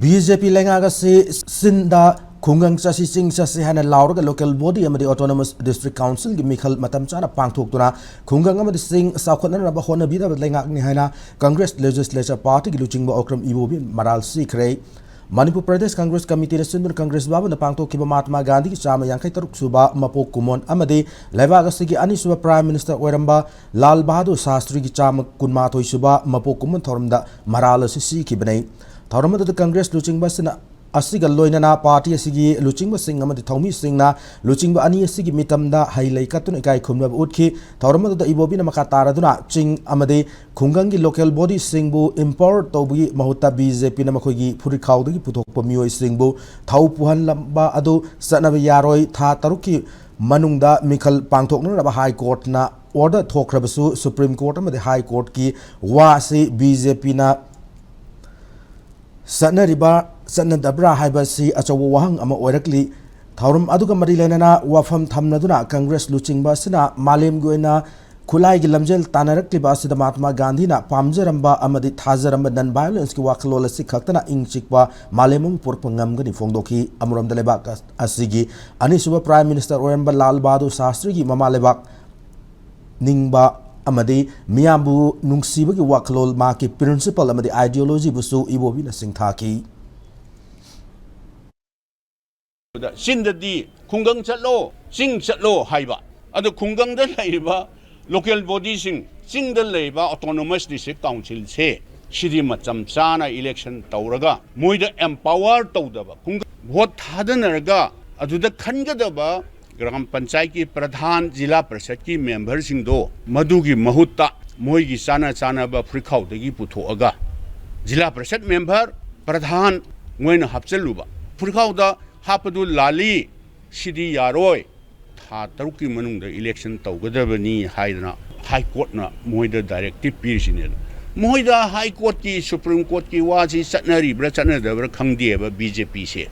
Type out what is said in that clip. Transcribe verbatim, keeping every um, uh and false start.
B J ꯄꯤ ꯂꯩꯉꯥꯛ ꯑꯁꯤ ꯁꯤꯟꯗ ꯈꯨꯡꯒꯪ ꯆꯠꯁꯤ, ꯆꯤꯡ ꯆꯠꯁꯤ ꯍꯥꯏꯅ ꯂꯥꯎꯔꯒ local body ꯑꯃꯗꯤ autonomous district councilꯒꯤ ꯃꯤꯈꯜ ꯃꯇꯝ ꯆꯥꯅ ꯄꯥꯡꯊꯣꯛꯇꯨꯅ ꯈꯨꯡꯒꯪ ꯑꯃꯗꯤ ꯆꯤꯡ ꯆꯥꯎꯈꯠꯅꯅꯕ ꯍꯣꯠꯅꯕꯤꯗꯕ ꯂꯩꯉꯥꯛꯅꯤ ꯍꯥꯏꯅ Congress Legislature Partyꯒꯤ ꯂꯨꯆꯤꯡꯕ ꯑꯣꯀ꯭ꯔꯝ ꯏꯕꯣꯕꯤ ꯃꯔꯥꯜ ꯁꯤꯈ꯭ꯔꯦ꯫ ꯃꯅꯤꯄꯨꯔ ꯄ꯭ꯔꯗꯦꯁ ꯀꯪꯒ꯭ꯔꯦꯁ ꯀꯃꯤꯇꯤꯅ ꯁꯤꯟꯗꯨꯅ ꯀꯪꯒ꯭ꯔꯦꯁ ꯚꯕꯟꯗ ꯄꯥꯡꯊꯣꯛꯈꯤꯕ ꯃꯍꯥꯇꯃꯥ ꯒꯥꯟꯙꯤꯒꯤ ꯆꯥꯝꯃ ꯌꯥꯡꯈꯩ ꯇꯔꯨꯛ ꯁꯨꯕ ꯃꯄꯣꯛ ꯀꯨꯝꯑꯣꯟ ꯑꯃꯗꯤ ꯂꯩꯕꯥꯛ ꯑꯁꯤꯒꯤ ꯑꯅꯤꯁꯨꯕ Prime Minister ꯑꯣꯏꯔꯝꯕ ꯂꯥꯜ ꯕꯍꯥꯗꯨꯔ ꯁꯥꯁꯇ꯭ꯔꯤꯒꯤ ꯆꯥꯝꯃ ꯀꯨꯟꯃꯥꯊꯣꯏ ꯁꯨꯕ ꯃꯄꯣꯛ ꯀꯨꯝꯑꯣꯟ ꯊꯧꯔꯝꯗ ꯃꯔꯥꯜ ꯑꯁꯤ ꯁꯤꯈꯤꯕꯅꯤ꯫ ꯊꯧꯔꯝ ꯑꯗꯨꯗ ꯀꯪꯒ꯭ꯔꯦꯁ ꯂꯨꯆꯤꯡꯕꯁꯤꯅ ꯑꯁꯤꯒ ꯂꯣꯏꯅꯅ ꯄꯥꯔꯇꯤ ꯑꯁꯤꯒꯤ ꯂꯨꯆꯤꯡꯕꯁꯤꯡ ꯑꯃꯗꯤ ꯊꯧꯃꯤꯁꯤꯡꯅ ꯂꯨꯆꯤꯡꯕ ꯑꯅꯤ ꯑꯁꯤꯒꯤ ꯃꯤꯇꯝꯗ ꯍꯩ ꯂꯩ ꯀꯠꯇꯨꯅ ꯏꯀꯥꯏ ꯈꯨꯝꯅꯕ ꯎꯠꯈꯤ꯫ ꯊꯧꯔꯝ ꯑꯗꯨꯗ ꯏꯕꯣꯕꯤꯅ ꯃꯈꯥ ꯇꯥꯔꯗꯨꯅ ꯆꯤꯡ ꯑꯃꯗꯤ ꯈꯨꯡꯒꯪꯒꯤ local bodyꯁꯤꯡꯕꯨ empower ꯇꯧꯕꯒꯤ ꯃꯍꯨꯠꯇ ꯕꯤ ꯖꯦ ꯄꯤꯅ ꯃꯈꯣꯏꯒꯤ ꯐꯨꯔꯤꯠꯈꯥꯎꯗꯒꯤ ꯄꯨꯊꯣꯛꯄ ꯃꯤꯑꯣꯏꯁꯤꯡꯕꯨ ꯊꯧ ꯄꯨꯍꯜꯂꯝꯕ ꯑꯗꯨ ꯆꯠꯅꯕ ꯌꯥꯔꯣꯏ꯫ ꯊꯥ ꯇꯔꯨꯛꯀꯤ ꯃꯅꯨꯡꯗ ꯃꯤꯈꯜ ꯄꯥꯡꯊꯣꯛꯅꯅꯕ High Courtꯅ order ꯊꯣꯛꯈ꯭ꯔꯕꯁꯨ Supreme Court ꯑꯃꯗꯤ High Courtꯀꯤ ꯋꯥ ꯑꯁꯤ ꯕꯤ ꯖꯦ ꯄꯤꯅ ꯆꯠꯅꯔꯤꯕ ꯆꯠꯅꯗꯕ꯭ꯔꯥ ꯍꯥꯏꯕ ꯑꯁꯤ ꯑꯆꯧꯕ ꯋꯥꯍꯪ ꯑꯃ ꯑꯣꯏꯔꯛꯂꯤ꯫ ꯊꯧꯔꯝ ꯑꯗꯨꯒ ꯃꯔꯤ ꯂꯩꯅꯅ ꯋꯥꯐꯝ ꯊꯝꯅꯗꯨꯅ ꯀꯪꯒ꯭ꯔꯦꯁ ꯂꯨꯆꯤꯡꯕ ꯑꯁꯤꯅ ꯃꯥꯂꯦꯝꯒꯤ ꯑꯣꯏꯅ ꯈꯨꯠꯂꯥꯏꯒꯤ ꯂꯝꯖꯦꯜ ꯇꯥꯟꯅꯔꯛꯂꯤꯕ ꯑꯁꯤꯗ ꯃꯍꯥꯇꯃꯥ ꯒꯥꯟꯙꯤꯅ ꯄꯥꯝꯖꯔꯝꯕ ꯑꯃꯗꯤ ꯊꯥꯖꯔꯝꯕ non violenceꯀꯤ ꯋꯥꯈꯜꯂꯣꯟ ꯑꯁꯤ ꯈꯛꯇꯅ ꯏꯪ ꯆꯤꯛꯄ ꯃꯥꯂꯦꯝ ꯑꯃ ꯄꯨꯔꯛꯄ ꯉꯝꯒꯅꯤ ꯐꯣꯡꯗꯣꯛꯈꯤ꯫ ꯑꯃꯔꯣꯝꯗ ꯂꯩꯕꯥꯛ ꯑꯁꯤꯒꯤ ꯑꯅꯤꯁꯨꯕ Prime Minister ꯑꯣꯏꯔꯝꯕ ꯂꯥꯜ ꯕꯍꯥꯗꯨꯔ ꯁꯥꯁꯇ꯭ꯔꯤꯒꯤ ꯃꯃꯥ ꯂꯩꯕꯥꯛ ꯅꯤꯡꯕ ꯑꯃꯗꯤ ꯃꯤꯌꯥꯝꯕꯨ ꯅꯨꯡꯁꯤꯕꯒꯤ ꯋꯥꯈꯜꯂꯣꯟ, ꯃꯍꯥꯛꯀꯤ principle ꯑꯃꯗꯤ ideologyꯕꯨꯁꯨ ꯏꯕꯣꯕꯤꯅ ꯁꯤꯡꯊꯥꯈꯤ꯫ ꯆꯤꯟꯗꯗꯤ ꯈꯨꯡꯒꯪ ꯆꯠꯂꯣ, ꯆꯤꯡ ꯆꯠꯂꯣ ꯍꯥꯏꯕ꯫ ꯑꯗꯣ ꯈꯨꯡꯒꯪꯗ ꯂꯩꯔꯤꯕ local bodyꯁꯤꯡ, ꯆꯤꯡꯗ ꯂꯩꯔꯤꯕ autonomous district councilꯁꯦ, ꯁꯤꯗꯤ ꯃꯇꯝ ꯆꯥꯅ election ꯇꯧꯔꯒ ꯃꯣꯏꯗ empower ꯇꯧꯗꯕ, ꯈꯨꯡꯒꯪ vote ꯊꯥꯗꯅꯔꯒ ꯑꯗꯨꯗ ꯈꯟꯒꯗꯕ ꯒ꯭ꯔꯥꯝ ꯄꯟꯆꯥꯌꯠꯀꯤ ꯄ꯭ꯔꯙꯥꯟ, ꯖꯤꯂꯥ ꯄꯔꯤꯁꯠꯀꯤ memberꯁꯤꯡꯗꯣ ꯃꯗꯨꯒꯤ ꯃꯍꯨꯠꯇ ꯃꯣꯏꯒꯤ ꯆꯥꯅ ꯆꯥꯅꯕ ꯐꯨꯔꯤꯈꯥꯎꯗꯒꯤ ꯄꯨꯊꯣꯛꯑꯒ ꯖꯤꯂꯥ ꯄꯔꯤꯁꯠ member, ꯄ꯭ꯔꯙꯥꯟ ꯃꯣꯏꯅ ꯍꯥꯞꯆꯜꯂꯨꯕ꯫ ꯐꯨꯔꯤꯈꯥꯎꯗ ꯍꯥꯞꯄꯗꯨ ꯂꯥꯜꯂꯤ, ꯁꯤꯗꯤ ꯌꯥꯔꯣꯏ, ꯊꯥ ꯇꯔꯨꯛꯀꯤ ꯃꯅꯨꯡꯗ election ꯇꯧꯒꯗꯕꯅꯤ ꯍꯥꯏꯗꯅ High Courtꯅ ꯃꯣꯏꯗ directive ꯄꯤꯔꯤꯁꯤꯅꯦ꯫ ꯑꯗꯣ ꯃꯣꯏꯗ High Courtꯀꯤ, Supreme Courtꯀꯤ ꯋꯥꯁꯤ ꯆꯠꯅꯔꯤꯕ꯭ꯔꯥ ꯆꯠꯅꯗꯕ꯭ꯔꯥ ꯈꯪꯗꯦꯕ ꯕꯤ ꯖꯦ ꯄꯤꯁꯦ꯫